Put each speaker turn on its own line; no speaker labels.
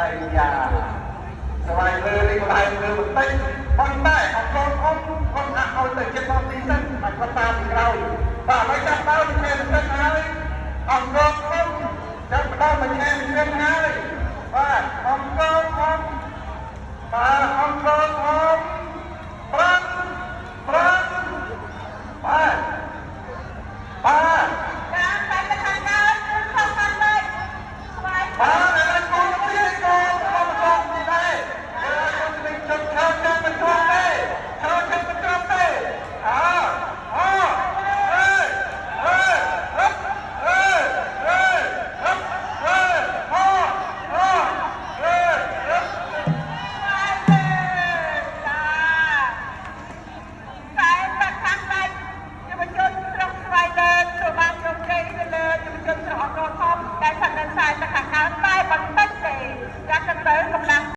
អាយ៉ាស្វ័យលើនេះឡើងលើបន្តិចប៉ុន្តែអង្គរធំគាត់ហាក់ឲ្យទៅចិត្តមកទីសិនបាទគាត់តាមពីក្រោយបាទហើយចាប់ដើមមួយឆែសិនហើយអង្គរធំចាប់ដើមមួយឆែសិន